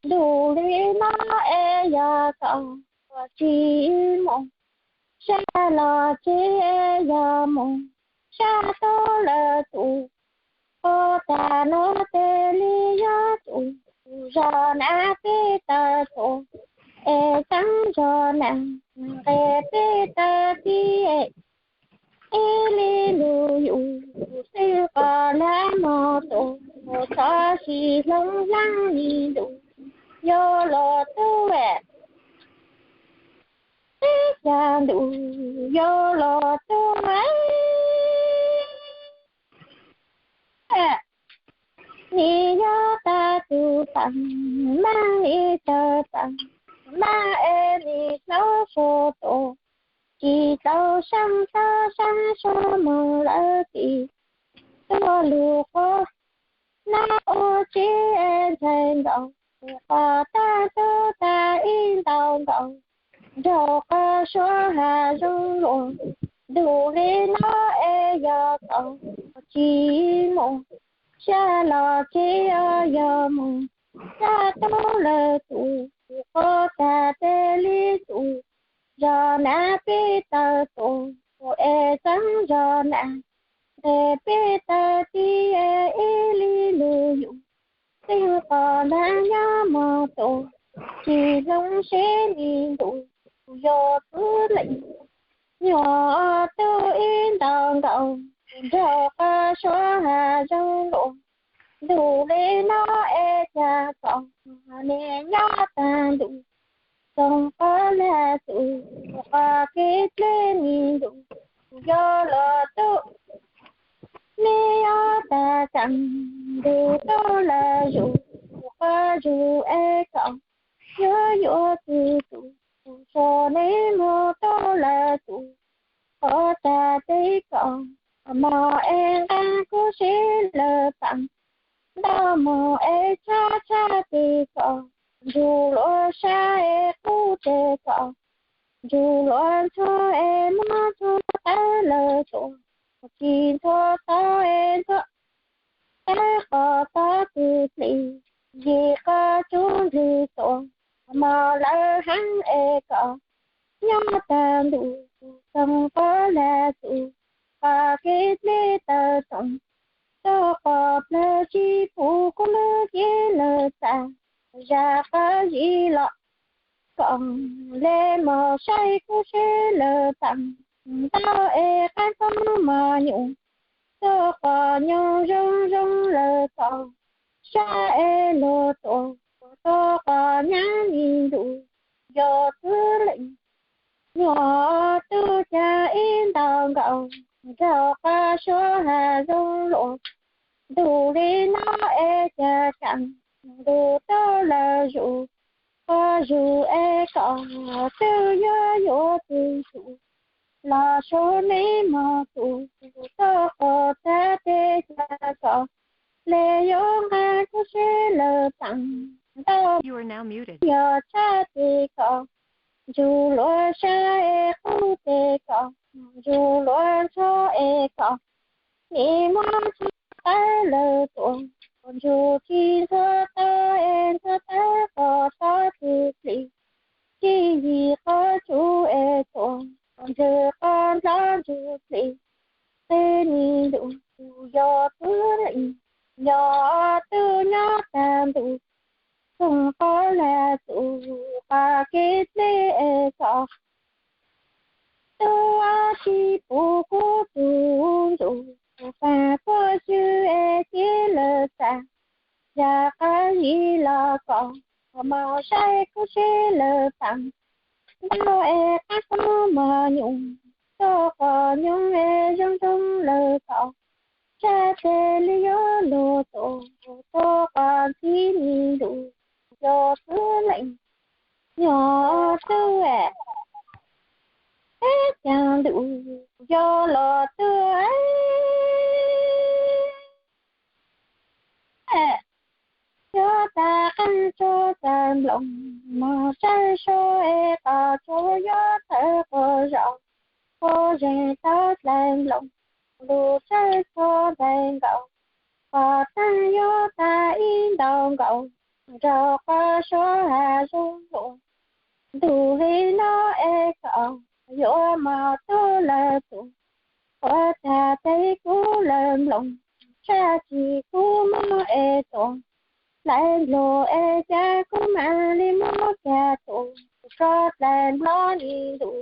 Ntuj li no es yog kom tsis mus sab los tsev, yog mus sab tub lawm tus, ua cas no tes li yuav tus, zos na peb tawm tuaj es txeeb zos na, nqes peb tawm tib, ib li lus yus xwb qos lab mos tuaj, txhob sim hloov hleeb li ntuj, yuav los tuaj, ib cas ntuj yuav los tuaj. Nim yog tag tus peem, maj ib tawg peem, maj es nim hlaub sua tuaj, tsis tau saib tau saib sua mus lawm tim tuaj lus qhov no ua tsis ntshai nkaus, qhov tag tub tag ib ntau nkaus, nraug qhov suav hav zoov luaj, ntuj li no es yog kom tsis mus sab los tsev, yog mus sab tub lawm tus, qhov tag tes li tus, zos na peb tawm tuaj es txeeb zos na, nqes peb tawm tib, ib li lus yus xwb qos lab nyob mos tuaj, tsis hloov siab li ntuj, yog txwv leej nyuam tub ib ntau nkaus, nraug qhov suav hav zoov luaj, ntuj li no es cas kom nim nyob tag ntuj, txoov qos lab tus, qhov kev dleb li ntuj, yog los tuaj, nim yuav tag kev ntuj tuaj lawm zus, qhov zus es kom yuav yuav tus tus, tus so nim mus tuaj lawm tus, qhov tag tes kom mos es nqaj kub sib lawv peem, ntau mos es tshab tshab tes kom ntsug luag sab es qub tes kom ntsug luag ntxhua es muab ntxhua tawb lawm tuaj, tsis ntxhua tau es ntxhua tawb qos tau tus plis, yim qos tsuj ntxig tuaj, mos lawm heev es kom nyob tag ntuj, txoov qos lab tus, qhov kev dleb tawm txoov, txog qos plawg tsis pum kub lub cev lawm tas, zaj qos zis los kom le mos saib kub sib lawv peem, ntau es qab koob mos nyuj, txog qos nyoog zoo zoo lawm kom sab es luag tuaj, txog qos nyab li ntuj, yog txwv leej nyuam tub cas ib ntau nkaus, nraug qhov suav hav zoov luaj, ntuj li no es cas kam ntuj tuaj lawm zus, qhov zus es kom twb yuav yuav tus tus, los suav nim mos tus, txog qos tag tes cas kom le yuav nqaj kub sib lawv peem, ntau yog tshab tes kom ntsug luag sab es qub tes kom ntsug luag ntxhua es kom nim muab ntxhua tawb lawm tuaj, ntsug tsis ntxhua tau es ntxhua tawb qos tau tus plis, tsis yim qos tsuj es tuaj, ntswg qos ntxhua ntsug plis, qe ni ntuj yog txwv leej nyuam tub nyob tag ntuj, txoov qos lab tus, qhov kev dleb es kom tub tsis pum kub tus ntsuj, faj puab xwb es cia lawv tas, zaj qos zis los kom mos saib kub sib lawv peem, ntau es qab koob mos nyuj, txog qos nyoog es zoo zoo lawm kom sab tes li yuav luag tuaj, txog qos ntxhib ni ntuj, yog txwv leej nyuam tub, ib cas ntuj yog los tuaj, yuav tag qeej tsuag tawg nplooj, mos saib sua es qos tsuag yuav tawg quas zos, quas zeeg tawg dlaim nplooj, lus saib txog ntais nkaus, qos tag yuav tag ib ntau nkaus, nraum qhov suab hav zoov luaj. Ntuj li no es koj yuav mos tub lawm tus, ua tag teb kuv lawm nploos, tshaj tsis kub mob es tuam, hlais npluag es cas kub mam li muab kiag tus, tso dlaim nplob ni ntuj,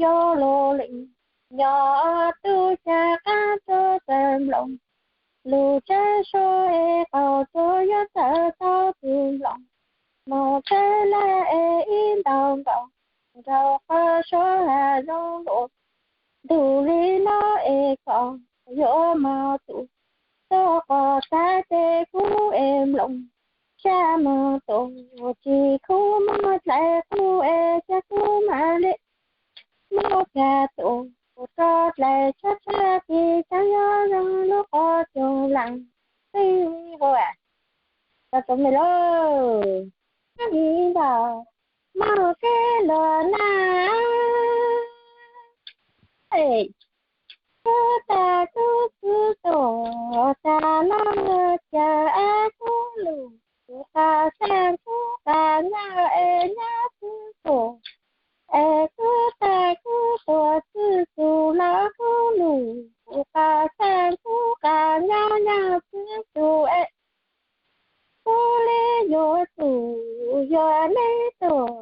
yuav luag leej nyob tub xyab qab tuaj tawm nploos, lub tsev suab es qaug tuaj yuav tawm tau tus nploos, mus tsev lawm es ib ntaus nkaus, nraum qhov suab hav zoov luaj. Ntuj li no es koj yuav mos tus, txog qhov txhais tes kub es nploos, tshaj mos tus tsis kub mob hlais qub es cas kub mam li muab kiag tus, tso dlaim tshab tshab tis tseem yuav zoo lub qhov cooj leej tij hua. Tau txog me lauj, nab ni ntaus, maj kev luag na. Kub tag kub xwb tuam, tag los cas es kub lug, kub qas xeeb kub qas nyob es nyob xwb tuam, es kub tag kub tuam xwb tus los kub lug, kub qas xeeb kub qas nyob nyob xwb tus es kub li yuav tus yuav li tuam,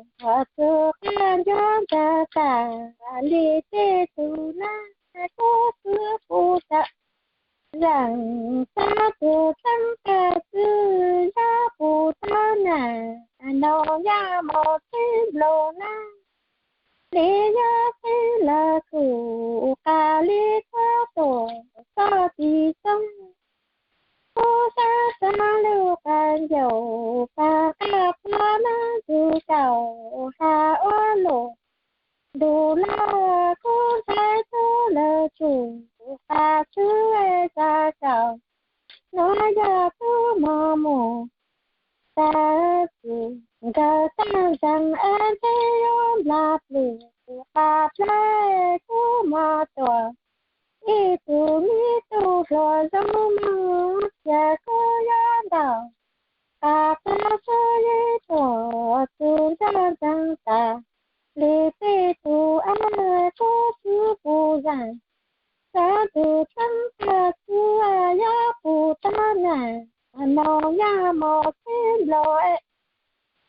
tus qas ncuab ntag tas li tej tus na, kub xwb puv tawm zeem, xab tus teeb tag xwb yog puv tau na, no yog mus txij nploos na. Li yog xeeb lawm tus, qas li kub tuam txoj tis xoob, kub xab xab lub qas ncaus, pas qas plab nab tus kaum has ua luam. Ntuj lawm kub ntxhais tub lawm tsum, qas tswb es txaj kaum, no yog tub mos mus tag xwm, nkawd tag zeem es ntshe yuav nplas plhws, qas plab kub mos tuam, ib tug me tub hluas zoo mog, cia kub yuav ntaus, qas plab sawv yeej tuam, tus ntxhais ntxeev tas li tej tus es kub xwb puv zeem, xab tus teeb tag xwb yog puv tau na, no yog mus txij nploos,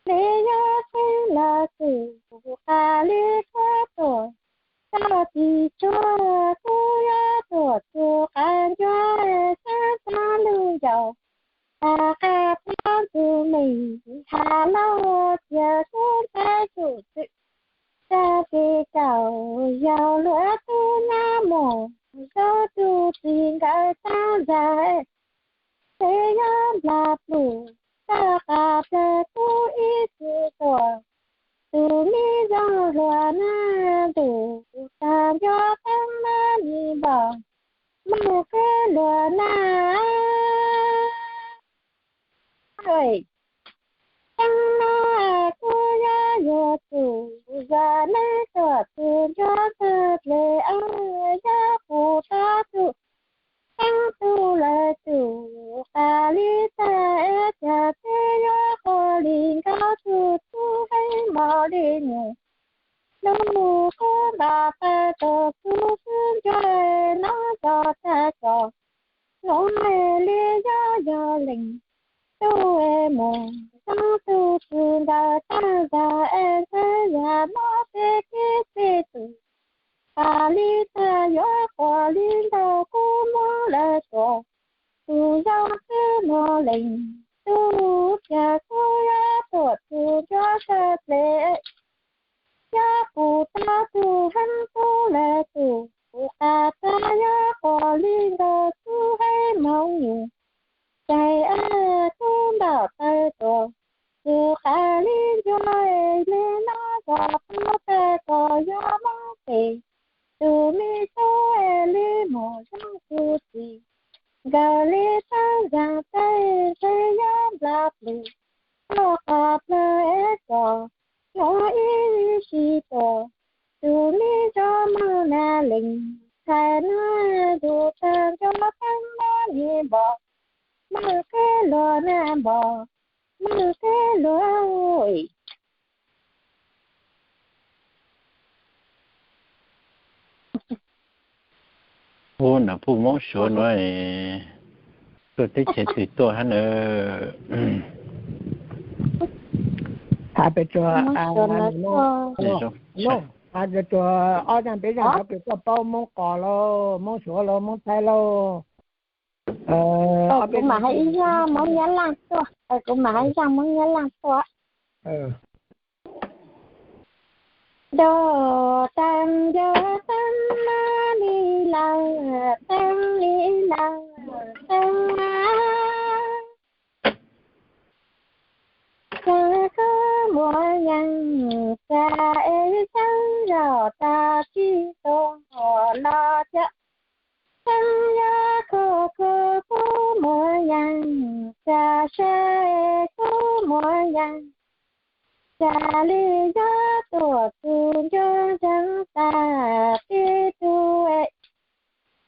li yog xeeb lawm tus, qas li kub tuam txoj tis tsuag, kub yuav tuam tus qas ncuab, xab xab lub ncaus, pas qas plab tus me has los cia kub ntxhais tsum txwm, tag tes kaum yog luag tub nyab mus, zoo tus txiv nkawd tag zeem, ntshe yuav nplas plhws, txaj qas plab kub ib txwm tuam, tus me zoo hluas na, ntuj tag ncuab teeb nab ni npom, maj kev luag na. Teeb no kub yuav yuav tus, yog neb tuam tus ncuab txog dlej, yog puv tau tus teeb tub lawm tus, qas li tag es cas peb yuav quaj li nkauj, tus tub heev mos li nyuam lug, kub ntaus taw tuam tus xwb ncuab, no tso tag kom, no li yog yog leej tub es mus, zoo tus txwm ntawd tag zag es ntxhais yam no peb kev peb tus, qas li tag yuav quaj li nkauj, kub mob lawm tuam, tus zoo xwb mus leej tub, cas kub yuav tuam tus ncuab txog dlej, yog puv tau tus heev tub lawm tus, qas tag yuav quaj li nkauj, tus heev moos nyuam, cas es kub ntaus taw tuam, tus qas li ncuab, li no tso tag kom yog mob pes, tus me tub es li mus zoo tus txiv nkawd li tag zeem, ntshe yuav nplas plhws, txaj qas plab es tso, no ib sij tuam, tus me zoo moos na leej ntxhais na, ntuj tag ncuab teeb nab ni npom, maj kev luag na npom, neej thiab luag. Ub, no puj Moob Suav no, tuaj teb chaws twg tuaj hab na? Hais pem tsuas, hais tsuas ob zaj peb zaj cov kws koj paub, Moob Qos lauj, Moob Suav lauj, Moob Thaib lauj. Kuv mam hais ib zaj Moob Nyab Laj tuaj, kuv mam hais ib zaj Moob Nyab Laj tuaj. Dog taag nco taag ma ni lawm, taag ni lawm, taag ma. Xav koj muaj yaam, xav es xav zog tas tsis tuaj los cas. Taag yog koj koj kuj muaj yaam, xav saib es kuj muaj yaam. Xav li yog tuaj tug nco ntseeg tas tib tug es,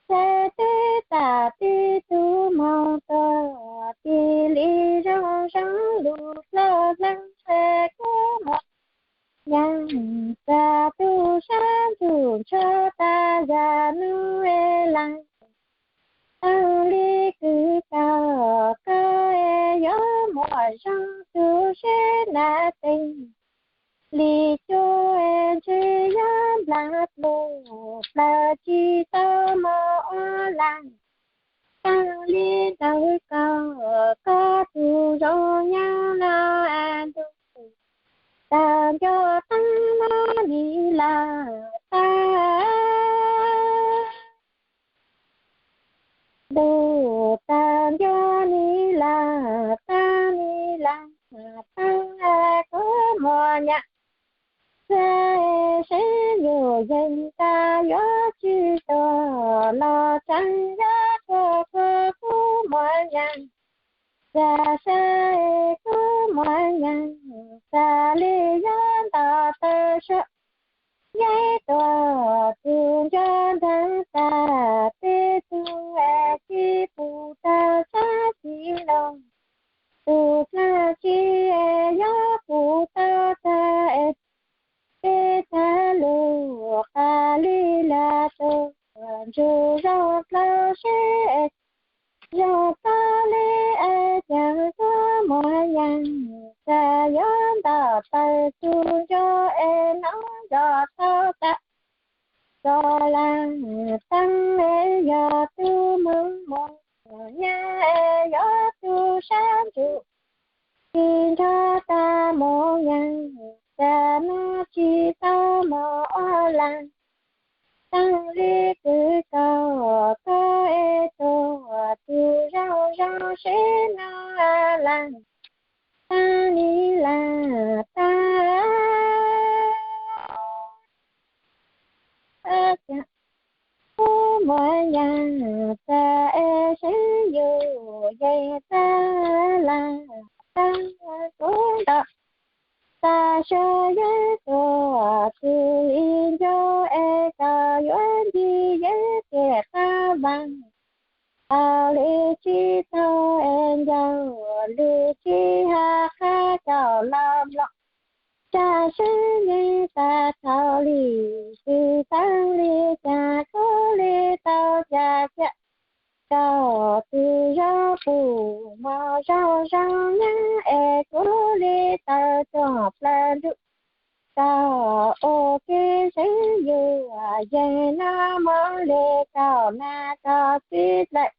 xav teb tas tib tug moog tuaj, tig li zoo zoo lug dlhau dlhau es kuj muaj yaam. Xav tug sab ntsuj ntsho tas yam nuav es laag, taag li kws koj koj es yuav muaj zoo tug seb na teeg. Li cuab es ntshe yog nplaag pluj, plawg tsis tau moog ua laag. Taag li ntawd koj, koj tug zoo nyob no ntuj, taag nco taag ma ni lawm taag. Ntuj, taag nco ni lawm taag, ni lawm taag, kuj muaj yaam. Xav es seb yug yeeg tas yuav tsis tuaj los tsaam yog koj koj kuj muaj yaam. Xav saib es kuj muaj yaam, xav li yog ntaus taw suab, yeej tuaj tug nco ntseeg tas tib tug es tsis pum tau sab tsis loo. Tug dlaab tsi es yog pum tau tag es, peb tag lug qas li lam tuaj ntsug zoo dlhau seb es, zoo dlhau li es caag kuj muaj yaam. Xav yuav ntaus taw tug nco es nov zog tau tas, tso laag taag es yog tug moog moog nyab es yog tug sab ntsuj, tsis nrog tas moog yaam, xav nub tsis tau moog ua laag. Taag li kws koj koj es tuaj tug zoo zoo seb nub laag, taag ni laag taag. Kuj muaj yaam, xav es seb yug yeeg tas laag taag, kuv ntaus tas sab yeeb tuaj tug li nco es koj yuav ncig yeeb tiaj qab vaag. Tau li tsis tau es ncaus, lug tsis has qha caum los mloog. Tsaam seb yeej tas thaum li, tsis txawj li cas kuj li tau cas kiag. Koj tug zoo pum moog zoo zoo nyab es kuv li tau cog plawg ntuj. Koj ua ke seb yug yeeg nub moog li koj nag koj txiv dlawg.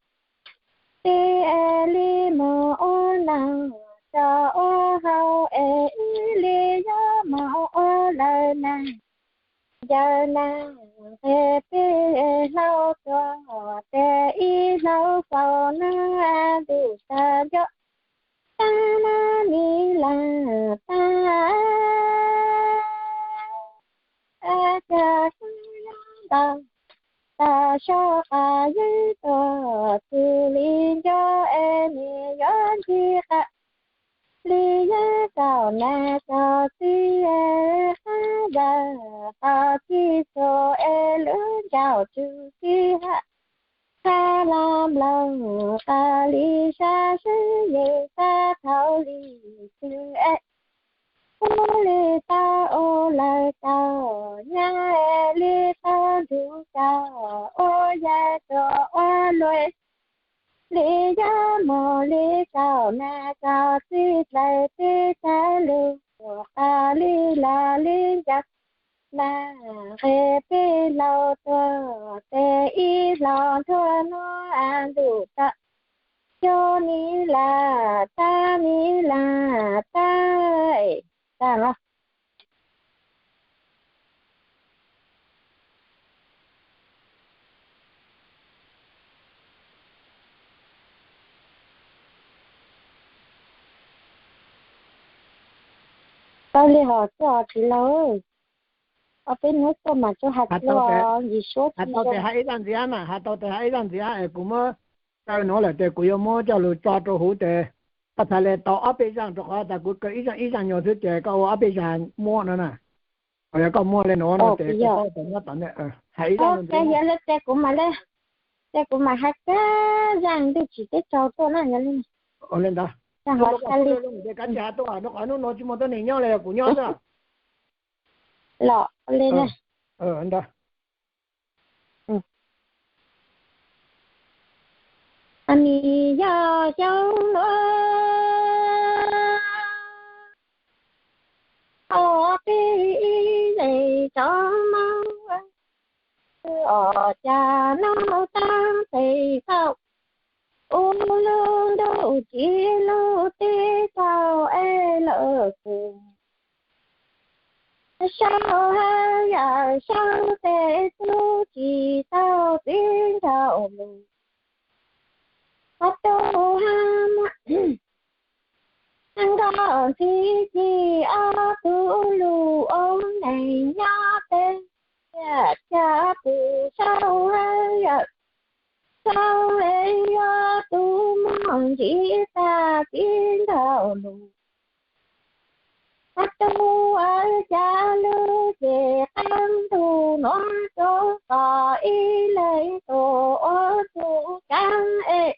Tib es li moog ua noog, tso ua hauv es ib li yuav moog ua lawm nag. Ncaws nag nqeg peb hlau tuag, tes ib hlau faus nub ntuj taag nco taag ma ni laag taag. Cas kuj yuav ntaus tas sab qas yeeb tuaj tug li nco es nim yuav ncig qas li yeeb kaum nag kaum txiv es qab ncaws qas txij xuas es lub ncaus tsug txij hab. Qha los mloog, qas li sab sib yes sab thaum li twg es ua li tau ua lawm tau nyab es li tau nrug tau ua yam tsuas ua luaj li yog mus li tau na tau txij dlaim teb tag lug qas li los li ncaws na nqes peb laus tuag tes ib hlau ntuag nuav ntuj tau cov niv lam tag niv lam tag. Tag los. Tau li hos xwb os txiv laug, ob peb hnub tuaj mas tsuas has tau tes has ib zaj ntxiv mas, has tau tes has ib zaj ntxiv es kuv muab kaw nuav lawm tes kuv yuav muab coj lug tso rau huv tes koj txhad le tau ob peb zaj rau qhov tas kuv kaw ib zaj ib zaj nyuas xwb ces koj ua ob peb zaj muab no na. Yog koj muaj le nuav no tes koj tau tes nyob tom ntej, has ib zaj ntxiv. Yog le tes kuv mam le, tes kuv mam has kag zaj ntuj tsim teb tsaug tuaj na. Yog le ntawd, kav tsij has tuaj rau qhov hnub nuav tsis muaj tuab neeg nyob le yog kuv nyob xwb. Los le ntawd. Nws yog xyoo nuav, ob peb ib leeg tso moog, ob cag noj taag tes tau, ua lub ntuj tsim lub teb tsaug es lawm kuv sau hawb yawm sau tes tub tsis tau txiv nraug lug. Ob tug hab muaj nkauj ntxim ci, ob tug lug ua neeg nyob peb tiaj ca pum sau hawb yawm sau es yog tub muaj ntsis tag txiv nraug lug. Ob tug hawb ca lug ces qaab ntug nuav tsuas kom ib leeg tug ua tug kaab es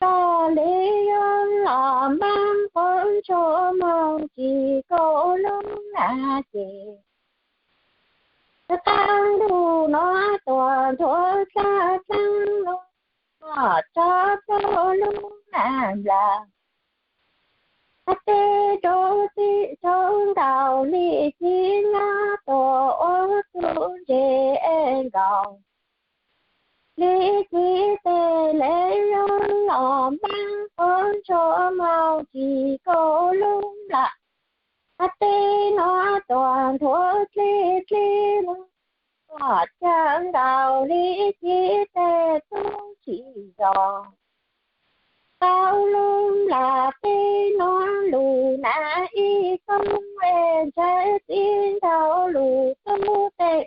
koj le yuav los npaab quav ntsuag moog tsis kub lub nag ces qaab ntug nuav tuaj nthuav txhab txhab lug tso txug lub nag nplas. Teb rau txim rau nkaus li ci nyob tuaj ua tug ntse es nkaus li ci tes le yuav los npaab quav ntsuag moog tsis kub lub nplas. Teb nuav tuaj nthuav txhab txhab lug tso txug nkaus li ci tes tub tsis zog. Tau lub nplas teb nuav lug nag ib koob es ntshaw txiv nraug lug tub tes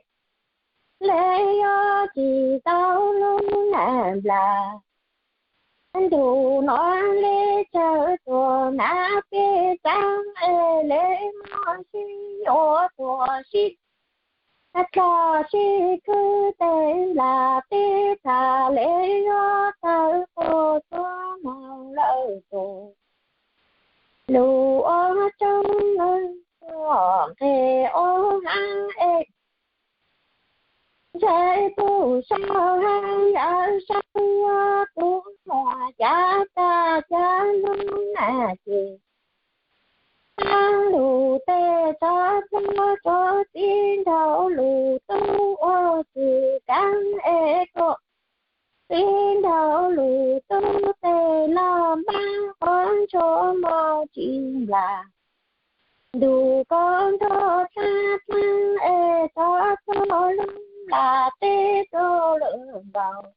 le yuav tsis tau lub nag nplas. Ntug nuav le tsawg tuaj nab peb txaab es le muaj sib yuav tuaj sib dlog sib khwb tes nplas teb txhad le yuav tawg tuaj txhua moog lawm tus lug ua tsob nqeg ua hab es ntshe tug sau hawb yawm sau yuav tub muaj ca tag ca lub nag ces taag lug tes tso txug rua txiv nraug lug tub ua tug kaab es koj txiv nraug lug tub tes los npaab quav ntsuag moog tsis nplas. Ntug koj nrog txhab txhab es tso txug lub nplas teb tug lug nkaus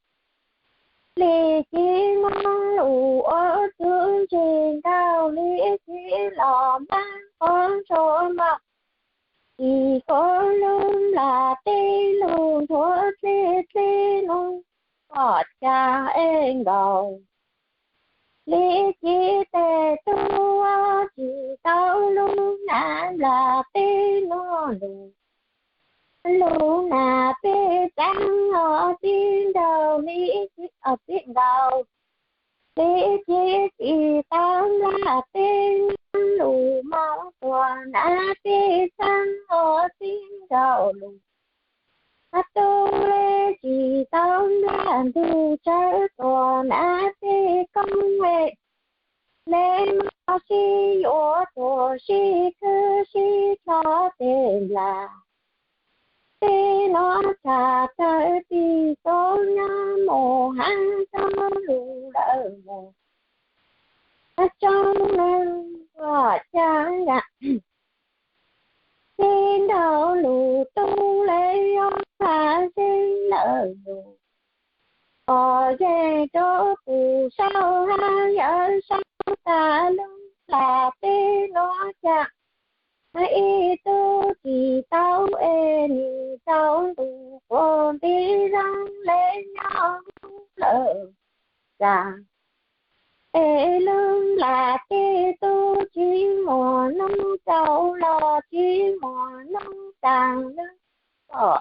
li ci moog lug ua tug ntse nkaus li ci los npaab quav ntsuag moog tsis kub lub nplas teb lug nthuav txhab txhab lug tso txug es nkaus li ci tes tub tsis tau lub nag nplas teb nuav lug. Lub nas peb txeeb os tib nraus li, tib nraus li, tib txim tau nplaj peb nyob lus mos tuag nas peb txeeb os tib nraus lus. Tub le tsis tau nplaj ntug tsawv tuag nas peb koob le, le mos sib yuav tuag sib khwb sib tho tes nplas. Peb nuav tshaj tawm pib tuaj nyob mus hav tau lus lawm mus. Tsob neeg ua cas yam tib nraus lus tub le yuav tag zeb lawm lus. Pom yeej rau tus saub hab yawm saub tas lub nplaj teb nuav cas ib tug tsis tau es nim tau ntu quas nti zoo le nyob lawm cas. Es lub nplaj teb tub tsis muaj nub tsaus los tsis muaj nub taag nub pom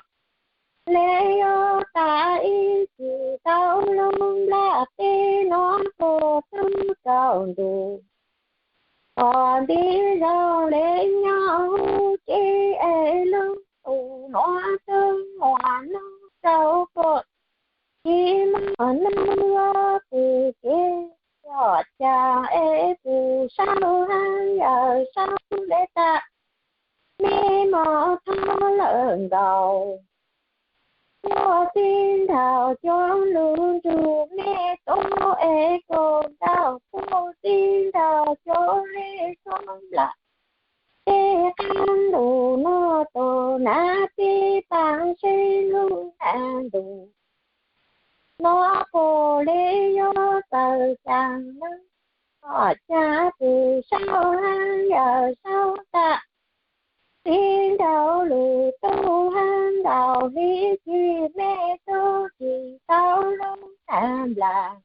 le yuav tas ib txwm tau lub nplaj teb nuav puag tub tsaus ntuj. Pom nti zoo le nyob huv tsev es lub ntuj nuav twb muaj nub tsaus puag tsis muaj nub pug kev. Ua cas es tus saub hab yawm saub le tas mej mos thov lawm nkaus. Yuav tib nraus cov lus nrug mej tuav es koj nraus puag tib nraus cov le suab nplaj teb qab ntuj nuav tuag nas peb paab seb lub nas ntuj nuav puag le yuav txawm cas nub. Ua cas tus saub hab yawm saub tas tib nraus lus tub hab nraus li tsis mej tub tsis tau lub nas nplaj.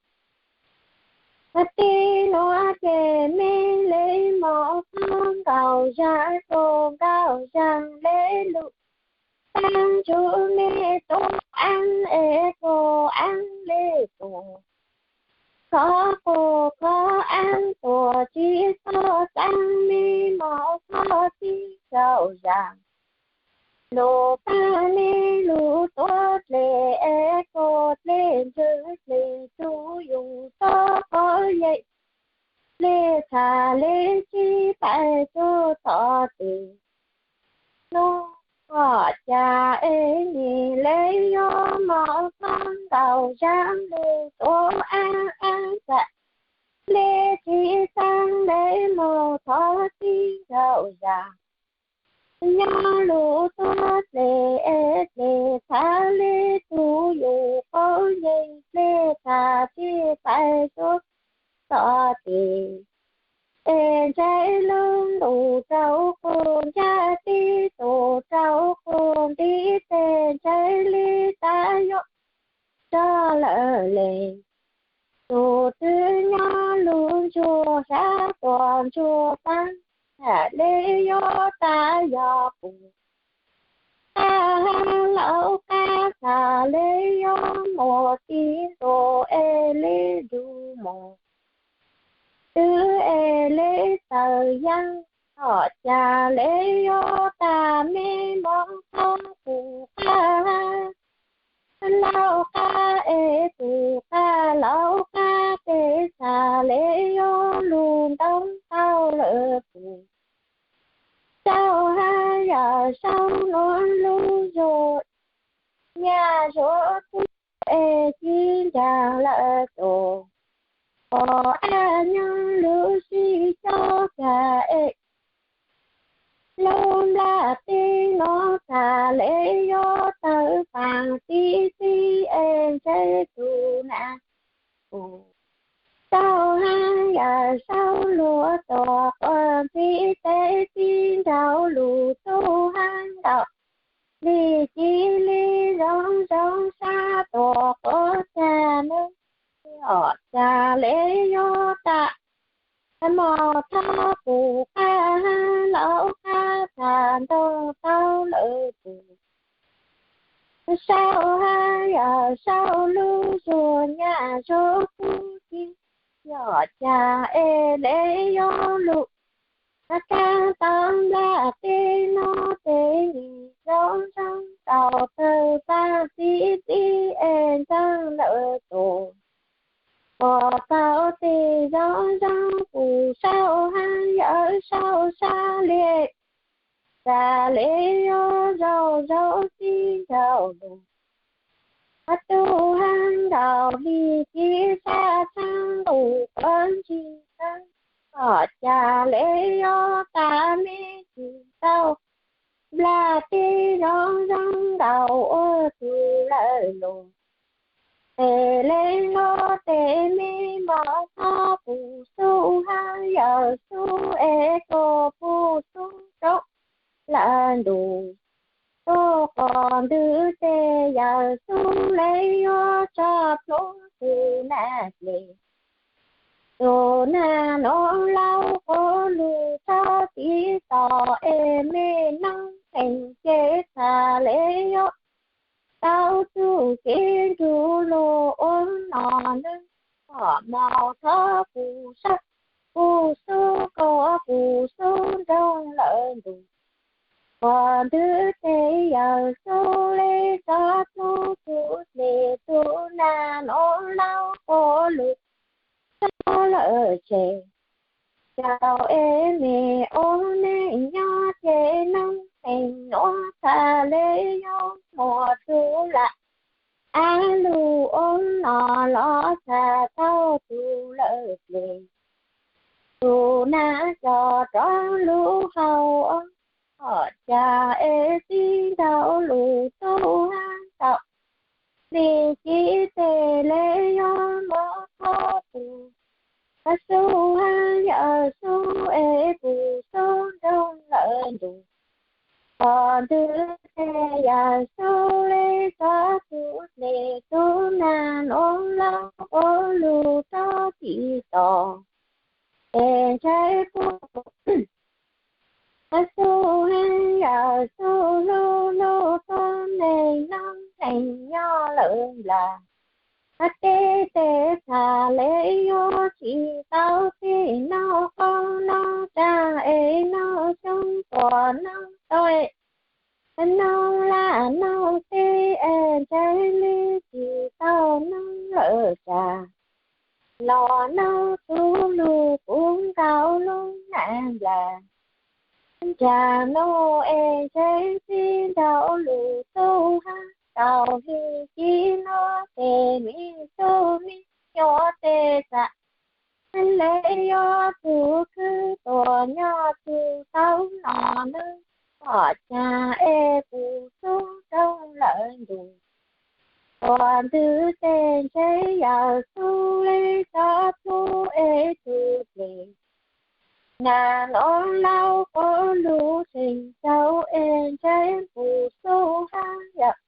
Tib nuav ces mej le mos qhov nkaus zag tus nkaus zag le lus taag ntsug mej tus aab es tus aab le tus khov qus khov aab tuag tsis txhob xaav mej mos qhov tib nraus zag lus taag mej lus tuav dlej es koj dlej ntswg dlej tug yug txhob qhov yeej le txhaj le tsis pais txug txoj tes. Nub ua cas es nim le yuav mos qhov nkaus zag lug tuav aab aab txag le tsis xaav le mos thov tib nraus zag nyob lug tuav dlej es dlej txhaj le tug yug qhov yeej dlej txhaj tsis pais txug txoj tes. Es ntshe lub ntuj rau qub ntsha tib tug rau qub ntiv tes ntshe li tas yuav rog lawm le. Tug twg nyob lug ntsuag sab tuam ntsuag paab, txhaj le yuav tas yog pug qab hab laug qab txhaj le yuav muaj tib ntua es le nrug mus twg es le txawm yaaj. Ua cas le yuav tas mej mos qhov pug qab hab laug qab es pug qab laug qab peb txhaj le yuav lug ntoo tau lawm pug. Saub hab yawm saub nuav lub zug nyaj zuag tug es ci ncaag lawm tus, pom ab nyob lub sij cob kag es lub nplaj teb nuav txhaj le yuav tawg paag tib txhij es ntshe tug nam pug saub hab yawm saub luag tuag quas ntxhib teb tib nraus lug tub hab nraus li ci li zoo zoo sab tuam quas tag nub. Ua cas le yuav tas mos thov pug qab hab laug qab txhaj ntoo tau lawm pug. Saub hab yawm saub lub zuag nyaj zuag pub ci, yog cas es le yuav lug tag tau nplaj teb no tes nim zoo zoo tau tawg paj txib txib es ntxeev lawm tus. Puas tau tes zoo zoo kuv saub hab yawm saub sab le, tas le yuav zoo zoo txij nraud lug. Ob tug hab nkaus hli ci sab tshab nqus puav ntsis tawg, tom cas le yuav tas me tsis tau nplaj teb zoo zoo nkaus ua tug lawm lug. Tes le yuav tes me mos thob puj xub hab yawm xub es kua puj xub roob lawm ntug. Tuaj qos ntwg tes yawm xub le yuav tso plhuav tug nag ple. Tug nag nuav laub quav lug txhob tiv tos es me noob neeg ces txhad le yuav tau txuj kev nrug lug ua no nawb. Mos thob puj sab puj xub kua puj xub nroog lawm ntug. Qos ntwg tes yawm xub le tso plhuav tug ple, tug nag nuav laub quav lug txhob lawm tseg. Caum es me ua neej nyob ces noob neej nuav txhad le yuav muaj tug lam av lug ua no los txhad tau tug lawm ple. Tug nag coj rov lug haus, tom cas es txij nraud lug tub hab tau me ci tes le yuav mos thob puj xub hab yawm xub es puj xub nroog lawm ntug. Qos ntwg tes yawm xub le tso tug ple, tug nag nuav laub quav lug txhob tiv tos es ntshai puj xub hab yawm xub lug lug tuab neeg noob neej nyob lawm nplaj teb, tes txhad le yuav tsis tau txij noj qoob noj tsav es noj xyoob tuaj noj tau es noj laj noj teb es ntshai le tsis tau noj lawm tsam los noj tug lug puv nkaus lub nag nplaj. Nrag nuav es ntshai txij nraud lug tub hab tau hli ci nuav tes me tub me nyuam tes txhad le yuav tug khwb tuaj nyob tug tau no nawb, tom cas es puj xub nroog lawm ntug. Qos ntwg tes ntshai yawm xub le tso plhuav es tug ple. Nag nuav laub quav lug tseem tau es ntshai puj xub hab yawm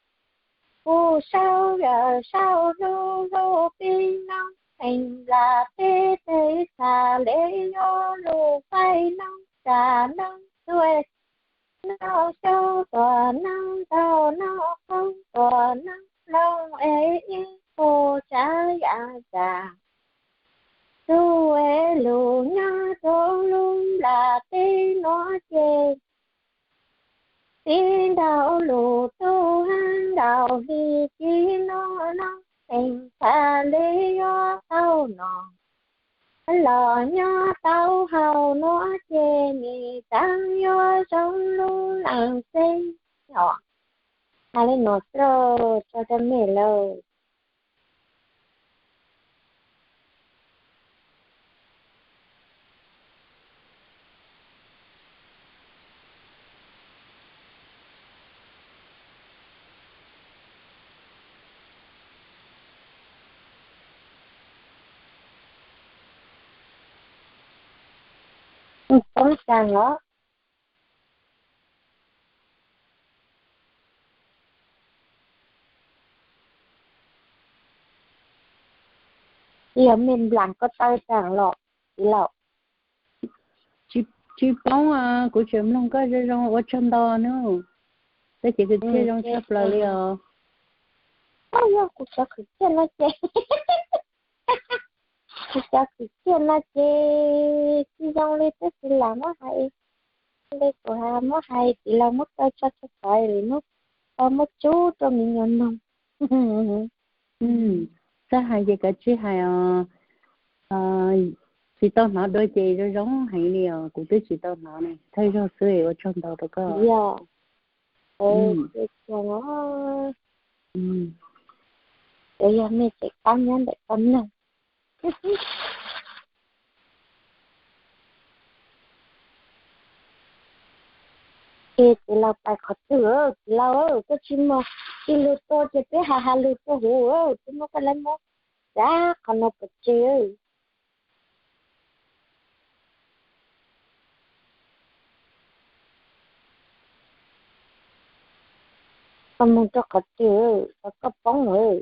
puj saub yawm saub lug lug pib noob neej nplaj teb, tes txhad le yuav lug faib noob tsav noob txuj, noj xyoob tuaj noj ntau noj qoob tuaj noj loo es ib puj tsav yam txag txuj es lug nyob rua lub nplaj teb nuav ces txij nraud lug tub hab nkaus hli ci nuav noob neej txhad le yuav tau noj los nyob tau haus nuav ces nim txaav yuav zoo lub neej xeeb os. Hais le nuav rua, rua mej lawm. Poob tsaag os. Yog mej nplaam koj taw tsaag los txiv laus? Tsis poob, kuv tseem mloog koj zoo zoo, ua tsaug ntau nawb. Koj cev kwv txhiaj zoo tshaj plaws li os. Yog kuv cov khwv ciaj no ces, kuv cov khwv ciaj no ces tsis zoo li tub txiv lam muab hais li, kuv muab hais txiv laus muab kaw tso tseg tod li, muab kaw muab tsub rau me nyuam noog. Txawj hais ces kav tsij hais os. Tsis tau hnov dua ces zoo zoo heev li os, kuv twb tsis tau hnov ne, thawj zaug xwb, ua tsaug ntau rau koj. Yog, yog mej tseem qab nyob ntawm koj mloog. Ces txiv laus pais qhov twg, txiv laus koj tsis muaj, tsis lug tua ces peb has has lug rau huv, peb muab koj lab muab xav qhov no pov tseg. Koj mus rau qhov twg, koj poob lawm.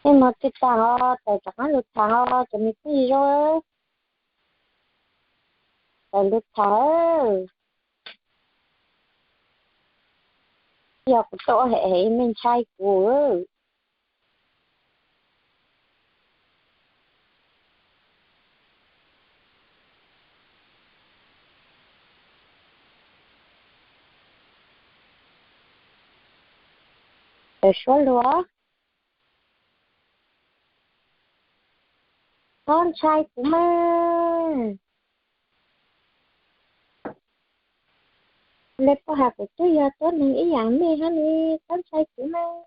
Nej mus twg tag os, tawm rov qab lug tham os cov me phooj ywg. Tawm lug tham. Yog kuv tuaj hem hem mej ntshai kuv. Tawm suab lug. Txhob ntshai kuv mas. Le poj has kuv twb yog tuab neeg ib yam mej hab li, txhob ntshai kuv mas.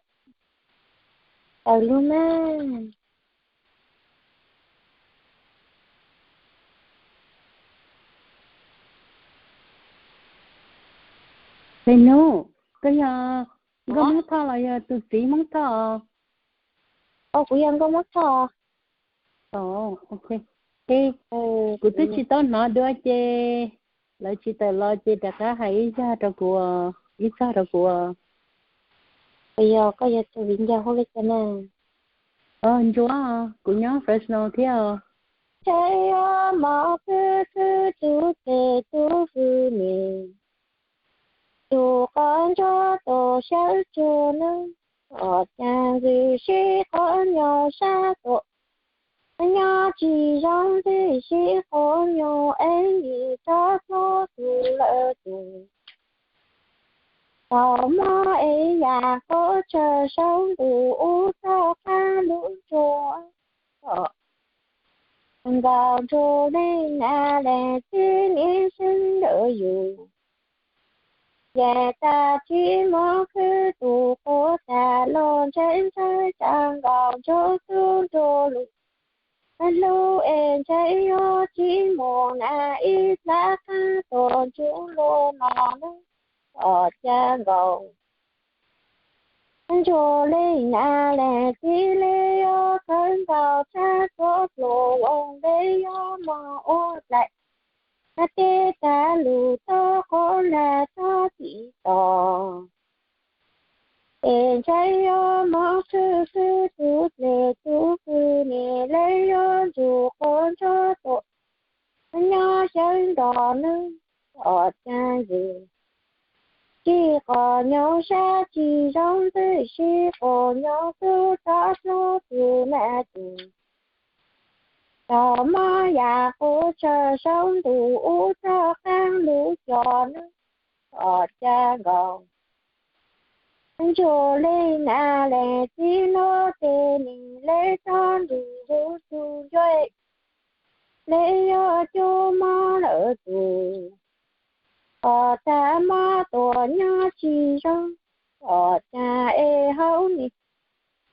Tawm lug mas. Hnub, koj yog nkauj Hmoob Thoj los yog tus txiv Hmoob Thoj? Kuv yog nkauj Hmoob Thoj. Kuv twb tsis tau hnov dua ces lawv tsis tawm los ces rov qab hais ib zag rau kuv, ib zag rau kuv. Yog koj yog tus viv ncaus hu li cas na? Ntsuab, kuv nyob Fresno thiab. Ntshai yuav mob khwb khwb tub plig tub hwj me, tug qhov ntsuag tuaj sawv tsuag nub, os cas ntxwg sib quav nyo sab tuaj, nyob tsis zoo ntxwg sib quav nyo, es yim rov dluab tug lawm tug. Thaum mob es yam qhuav tsawg saum ntuj ub txoj qab lub nruas, nkaus nrug leej nam leej txiv niaj sib ntawm yus. Yam tas tsis mob khwb tug quav tas los ntshai ntshai tsam nkaus nrug tub nrug lug, hlub es ntshai yuav tsis mus na ib plab qab tuaj ntsub luag no nub, os cas nkaus nrug leej nam leej txiv le yuav khawb nkaus tshab tuaj pluas loos le yuav mog ua dlaim, hab teb tas lug tau qhov lag txhob tim tos. Es ntshai yuav mob khwb khwb tub plig tub hwj me le yuav ntsug quav ntsuag tuaj, nyob xyaw nrog nub, os cas ntxwg sib quav nyo sab tsis zoo ntxwg sib quav nyo tub rov dluab tug nam tug. Thaum mob yam qhuav tsawg saum ntuj ub txoj qab lub cua nub, os cas nkaus nrug leej nam leej txiv nuav tes me le txhob nrug lug tug ncuav, le yuav cuag mob lawm tug. Os tas mob tuaj nyob tsis zoo, os cas es hauv ne,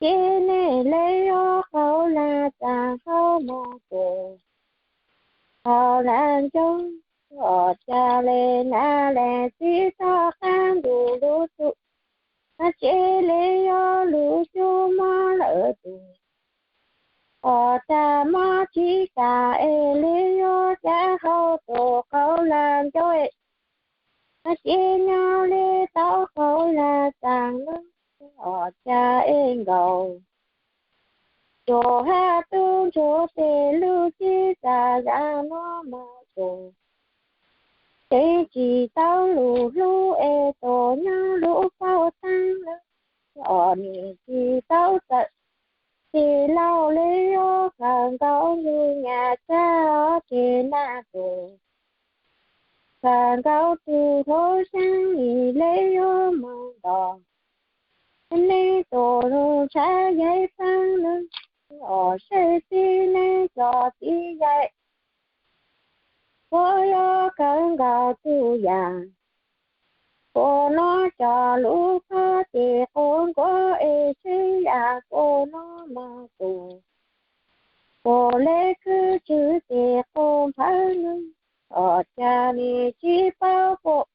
ces ne le yuav qhau lag tas hauv mob tuaj, qhau lag ncoo, os cas le nam leej txiv txoj qab nrug lug tug, ces le yuav lug cuag mob lawm tug. Os tas Cas es nkaus, ntsuag hab tub ntsuag tej lub cib txaj zaj nuav moog tus, ces tsis tau lug hlub es tuaj nyob lub paub taag lawm. Os, nim tsis tau txawm, ces laug le yuav kawg nkaus lug nyam txag, ces naj tus kawg nkaus tug hluas xyaa, nim le yuav moog nto neeg tuaj lug ntshaw yaig paab lawm. Os, saib txiv neej cov txiv yaig, puab yuav kawg nkaus tug yam. Puab nuav cov lub koj ces quas nkuaj es seb yam puab nuav moog tus, puab le khwv tswv ces quas nphawv lawm. Os, cas nim tsis paub puab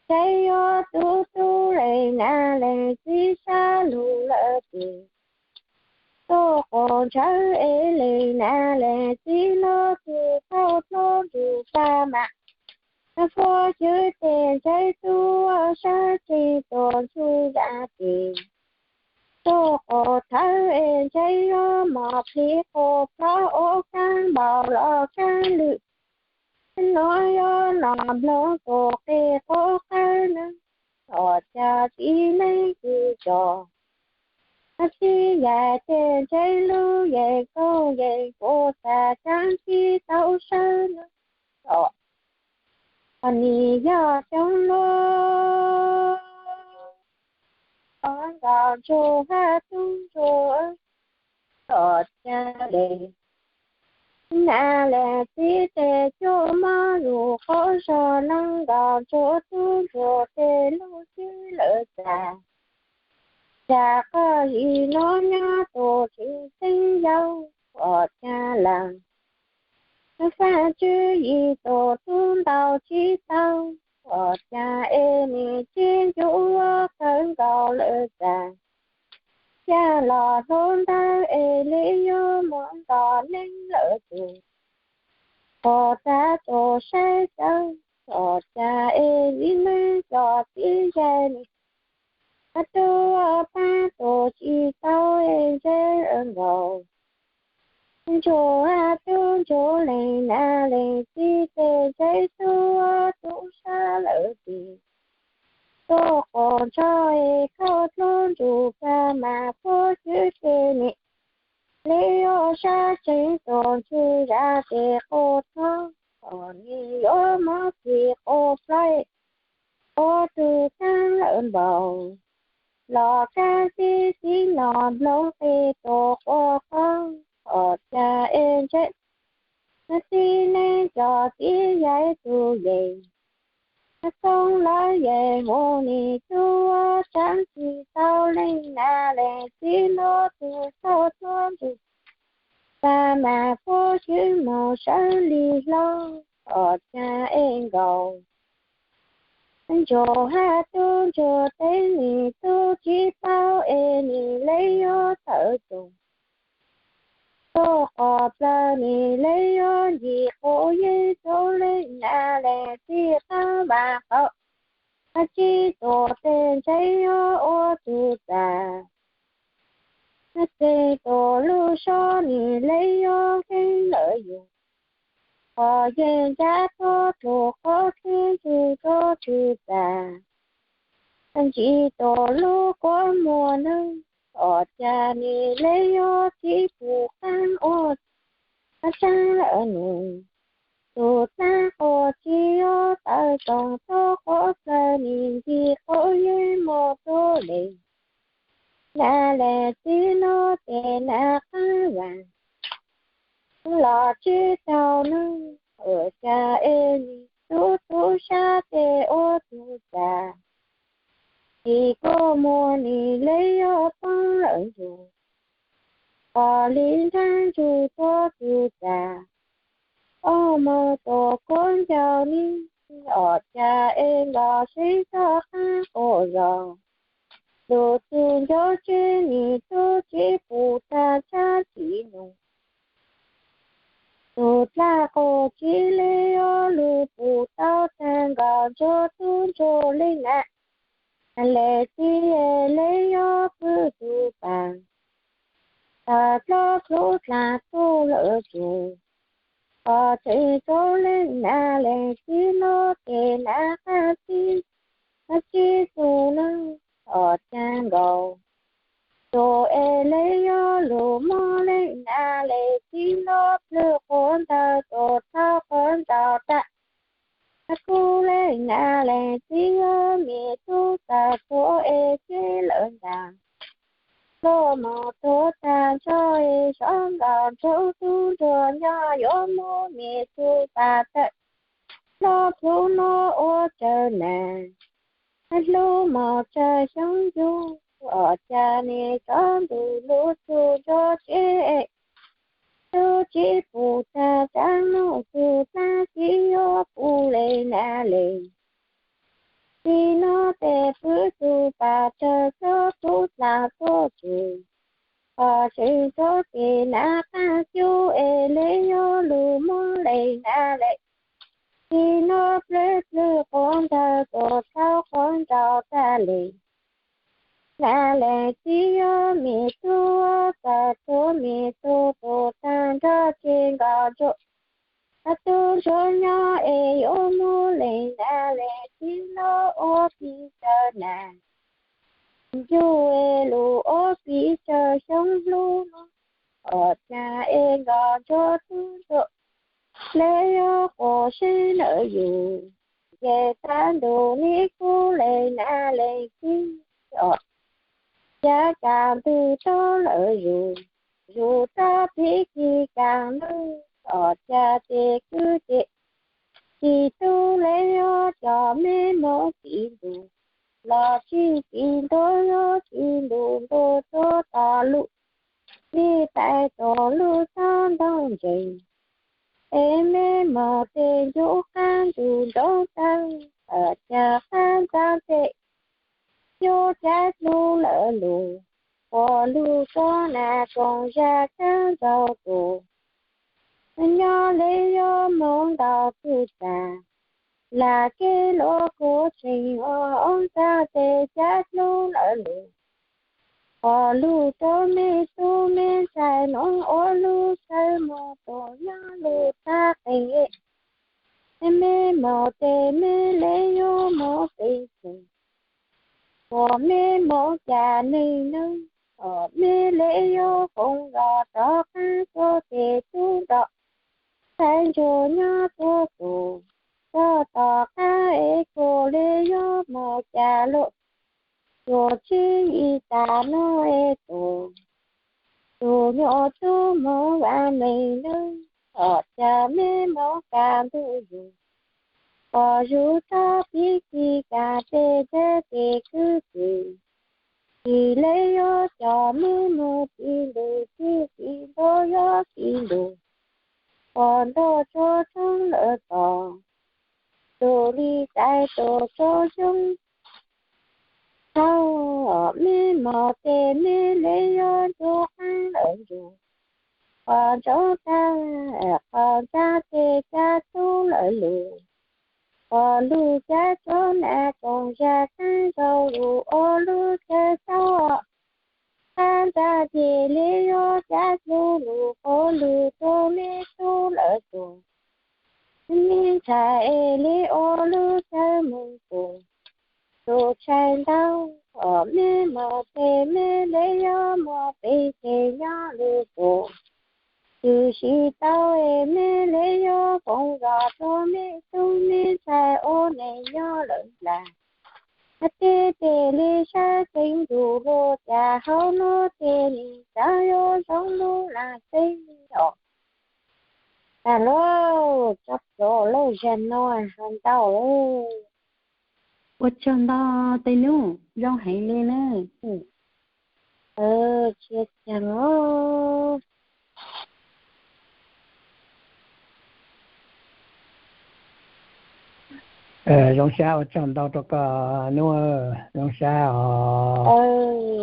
ntshai yuav tug tub le nam le txiv sab lug lawm ces tuaj quas ntshaw es le nam le txiv nuav tug tau dlua ntsug pab mas puab xwb ces ntshai tub sab tsees tuaj ntsug zam ces tuaj quas thawv es ntshai yuav mos plhis quas plhov ua kaab npaum los kaab lwm. Nuav yuav nom nploog tus qe quas qawv lawm. Os, cas txiv neej kws cov txiv yaig tej ntshai lub yeej koob yeej puab tas kaab tsis tau sawv lawm. Os, nim yog xyoo nuav, os, nkaus ntsuag hab tub ntsuag, os, cas le nam le txiv tej cuaj mob lug quas zog neeg nkaus ntsuag tub ntsuag tej lub cib lawm txag. Cas qhov zim nuav nyob tus tsis xeeb yau, os, cas lam faaj tswv yim tus tub ntau tsis tau, os, cas es nim tsis ncu kawg nkaus lawm txag. Yaj los hluav ntawd es le yuav moog nto neeg lawm tus, quas tag tus saib xawb, os, cas es txiv neej cov txiv yaig nim tub paab tus tsis tau es ntshai nkaus ntsuag hab tub ntsuag le nam le txiv tej ntshai tub tub sab lawm ces tuaj quas ntshaw es khaus dlua ntsug pab mas puab xwb ces nim le yuav sab tsees tuaj ntsug zam ces quas thov, os, nim yuav mos plhis quas plhov ua tug kaab lawm npaum los kaab tib txiv nom nploog qe tuaj quas qawv, os, cas es ntshai txiv neej cov txiv yaig tug yeej xoob lawm yeej hu nim tub tsaab tsis tau leej nam le txiv nuav tug tau tuab ntsug pab mas puab xwb moog sawv li hlo, os, cas es nkaus ntsuag hab tub ntsuag tej nim tub tsis paub es nim le yuav tawm tus tuaj quas plawg nim le yuav ncig quas yeej tug leej nam le txiv qaab vas qaum, tsis tuaj tej ntshai yuav ua tug txag. Txeeg tus lub sob nim le yuav kheev lawm yug, quas yeej ncav tuab dlua quas kheev ntsug tuab tug txag. Ntsis tus lub kuab muag neeg, os, cas nim le yuav tsis pum qaab ua tsaab lawm nus. Tug dlaab quas tsis yuav tawm toom tuaj quas plawg nim ncig quas yeej muaj tuab le nam le txiv nuav tej nam qaab vas los tsis tau neeg, os, cas es nim tub tub sab tej ua tug txag. Tsis kuab muag nim le yuav poob lawm ntsug, quas li nraag ntsug tuab tug txag. Ob moog tuaj kuab ncaus nim, os, cas es los sib txog qaab quas zog. Lug txug ncuav tsev nim tub tsis pum tag tshab txiv nus. Tug dlaab quas tsis le yuav lug pum tau tag nkaus ntsuag tub ntsuag leej nam le txiv le yuav wb tus pas, tas plaub plub dlaag tuaj lawm tsuas, qhov tseem tsob leej nav leej txiv no ces nav qaab txib, qaab txib tug neeg os caag nkaus. Tug es le yog lug muab leej nav leej txiv no plwg quav ntawg tug txhab quav ntawg tag, kub leej nav leej txiv yog me tub tas tuav es ceb lawm ntaag. Luag moog tuav taag nrho es sov nkaus nrug tub nrug nyog yuav muab me tub pas tawm, noj plub noj ua tsawg nas, hlub moog tsawg xyoob yug, os caag nwg tsob ntug lug txug nruab tsev, tub tsi pum taag tsaab nuj tug dlaab tsi yuav pum leej nav leej txiv no tes pwb tug pas tsawg tsob tub dlaag tuaj tsuas, qhov tseem tsob ces nav qaab cub es le yog lug muab leej nav leej txiv no plwg plwg quav ntawg tug txhab quav ntawg tag le. Nav leej txiv yog me tub tas tuav me tub tug taag nrho ces nkaus nruab, tub nrug nyob es yuav muab leej nav leej txiv no ua piv tsawg nas, yug es lug ua piv tsawg xyoob hlub no, os caag es nkaus nruab tub nrug le yog quas seeb lawm yug, ces txhab ntug le kub leej nav leej txiv os, cav kaam ntug tub lawm yug, yug txhab pib ci kaam ntug, os caag ces kwv ces tsi tub le yog cov mej moog txiv ntug, los tsi txiv ntug yog tsi ntug ntug tuab tom lug, mej tais tom lug txhob ntoog ntseeg, es mej moog tes ncu qaab ntug nroo tawg, os caag qaab ntxaag tes yuav cav dlub lawm lug, quas lug tsob nas koom zag kaab nraug tug, nyob le yog moog ntaus tug tas, lam kev luas kuv tseem ua ob ntxaag tes cav dlub lawm lug, quas lug rua mej tub mej ntxhais moog ua lug txawj moog tug nyob lug txhab qees, mej moog tes mej le yog moog qees tsees, quas mej moog cas neeg neeg, os mej le yog foom los rov qaab tuab tes tub nrug ntxhais ntsuag nyob tuab tug, tuab tom qaab es kuas le yog moog cas lug, tug tsib yim tas nuav es tug, tug nyuas tub moog vaam meej neeg, os caag mej moog kaam ntug yug, quas yug txhob pib ci kaam tes ntxawg tes kwv tes, tsi le yog cov mej moog txiv ntug tsi txiv ntug yog txiv ntug, quas ntog tsuab tshoob lawm tog, tug li tais tug tsuab xyoob thaub, mej moog tes mej le yog ncu qaab lawm ncu, quas ntsoov tag, quas ntxaag tes cav dlub lawm lug, quas lug cav tsob nas koom zag qaab nraug lug ua lug txawg tau, qaab ntxaag tes le yog cav dlub lug quas lug rua mej tub lawm tug, mej ntxhais es le ua lug txawg moog tug, tug tshais ntau, mej moog tes mej le yog moog pem tes nyob lug tug, tsi tsi tau es mej le yog foom los rua mej tub mej ntxhais ua neej nyob lawm nplaag. Teb tes le sab teev nrug lug cas hauv nuav tes neeg xaav yuav zoo lug laag teb os. Tag lauj, tso plhuav lauj, zag no ha ntau lauj. Ua tsaug ntau, tej nub zoo heev li na. Tsia caag os. Zoo sab, ua tsaug ntau rua koj nub, zoo sab os.